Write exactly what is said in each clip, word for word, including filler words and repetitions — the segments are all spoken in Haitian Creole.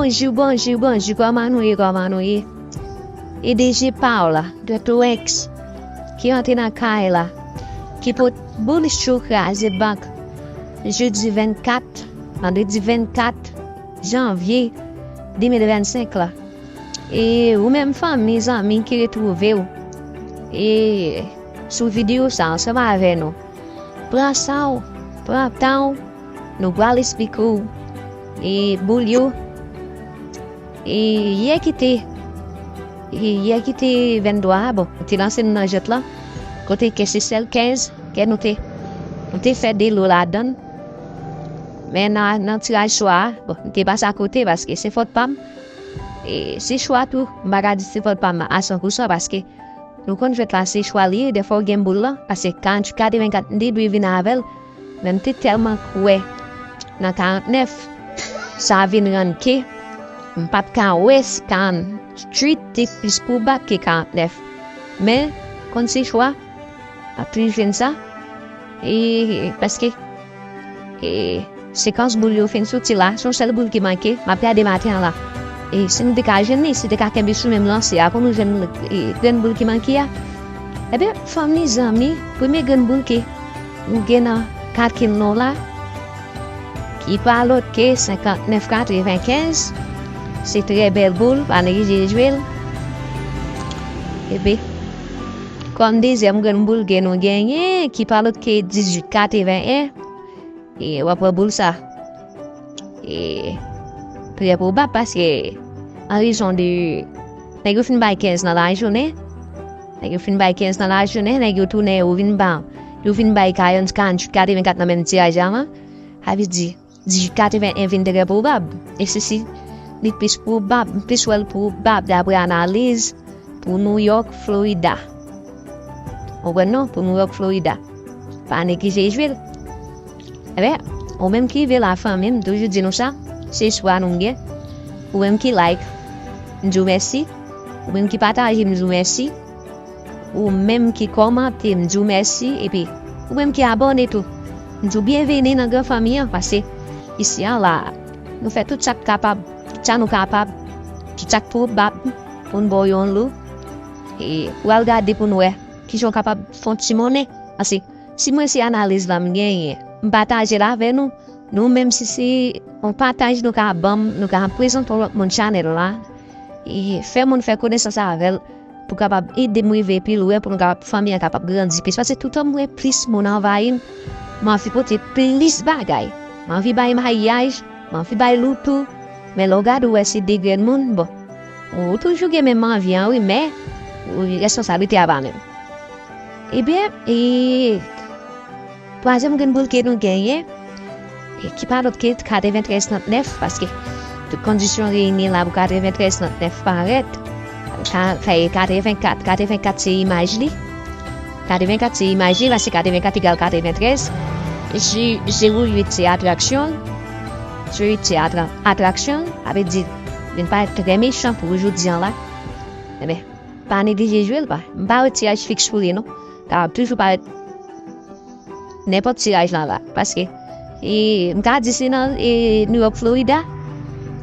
Bonjou, bonjou, bonjou, kòman nou ye, kòman nou ye? E D J pa w la, Dwèt Rex, ki rantre nan kay la, ki pot boul chou kraze bank, jedi vennkat, vandredi vennkat janvye de mil vennsenk la. E ou menm fanmi, zanmi ki retwouve w, e sou videyo sa ansanm avè nou. Pran san w, pran tan w, nou pral esplike w, e boul yo, e yè ki te, e yè ki te venntwa a, bon, nou te lanse nou nan jwèt la, kote ke se sèl kenz ke nou te, nou te fè de lo ladan l. Men nan, nan tiraj swa a, bon, m te pase akote paske se fòt pa m. E se chwa tou, m pa ka di se fòt pa m a san pou san paske nou konn jwèt la se chwa li ye, dèfwa w gen boul lan, paske karanntuit katrevenkat m te dwe vin avè l, men m te tèlman kwè nan karantnèf, sa vin rann ke m pa t ka wè si karanntuit te plis pwobab ke karantnèf. Men, konn se chwa, ap toujou jwenn sa. E, paske, e, sekans boul yo fin soti la, se yon sèl boul ki manke, m ap gade maten an la. E, si nou te ka jwenn li, si te ka kenbe sou menm lanse a, pou nou jwenn, e, grenn boul ki manke a. Ebyen, fanmi, zanmi, premye grenn boul ke nou gen nan kalkil nou la, ki pa lòt ke senkantnèf katrevenkenz, se trè bèl boul, pa neglije jwe l. Epi, kòm dezyèm grenn boul ke nou genyen, ki pa lòt ke dizuit katreven en, e w ap wè boul sa. E trè pwobab paske, an rezon de, nèg yo fin bay kenz nan lajounen, nèg yo fin bay kenz nan lajounen, nèg yo tounen, yo vin ba, yo vin bay karant, karanntuit katrevenkat nan menm tiraj la, sa vle di, dizuit katreven en vin trè pwobab. E sesi, li plis pwobab, m plis wè l pwobab dapre analiz pou New York, Florida. Ou konprann non? Pou New York, Florida. Pa neglije jwe l. Ebyen, ou menm ki rive la, fanmi m, m toujou di nou sa, se espwa nou gen. Ou menm ki like, m di w mèsi. Ou menm ki pataje, m di w mèsi. Ou menm ki kòmante, m di w mèsi. Epi, ou menm ki abòne tou, m di w byenveni nan gran fanmi an, paske isi a la, nou fè tout sa k kapab, tout sa nou kapab, tout sa k pwobab pou n ba w yon lou. E, ou al gade pou n wè kijan w kapab fè yon ti monnen. Paske, si mwen se analiz la m genyen, m pataje l avè nou, nou menm si se yon pataj nou ka ban m, nou ka prezante yon lòt moun chanèl la, e fè moun fè konesans avè l, pou kapab ede m rive pi lwen, pou nou kapab, fanmi an kapab grandi plis. Paske toutan m wè plis moun anvayi m, m anvi pote plis bagay. M anvi bay maryaj, m anvi bay lou tou. Men lè w gade w wè se de grenn moun, bon, ou toujou gen menm anvi an wi, men ou responsablite a pa menm. Ebyen, e twazyèm grenn boul ke nou genyen, e ki pa lòt ke katreventrèz trannèf, paske tout kondisyon reyini la pou katreventrèz trannèf parèt. Ka, ka, katrevenkat, katrevenkat se imaj li. Katrevenkat se imaj li, paske katrevenkat egal katreventrèz. Ze-, zewo uit se atraksyon. Zewo uit se atra-, atraksyon, sa vle di, vin parèt trè mechan pou jodi an la. Ebyen, pa neglije jwe l, pa. M pa wè tiraj fiks pou li, non. Kapab toujou parèt nenpòt tiraj lan la. Paske, e, m ka di se nan, e, New York, Florida.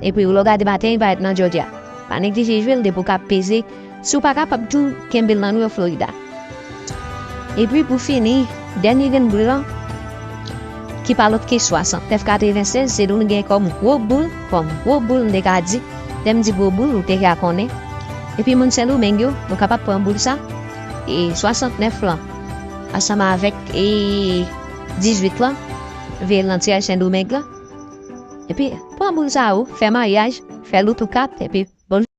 Epi, ou lè w gade maten, li parèt nan Georgia. Pa neglije jwe l, depi w ka peze. Si w pa kapab tou, kenbe l nan New York, Florida. Epi, pou fini, dènye grenn boul lan, ki pa lòt ke swasantnèf katrevensèz, se li nou gen kòm gwo boul, kòm gwo boul, m te ka di. Lè m di gwo boul, ou te ka konnen. Epi, moun Sendomeng yo, nou kapab pran boul sa, e swasantnèf lan, ansanm avèk, e dizuit lan, veye l nan tiraj Sendomeng lan. Epi, pran boul sa ou, fè maryaj, fè lou tou kat, epi, bon.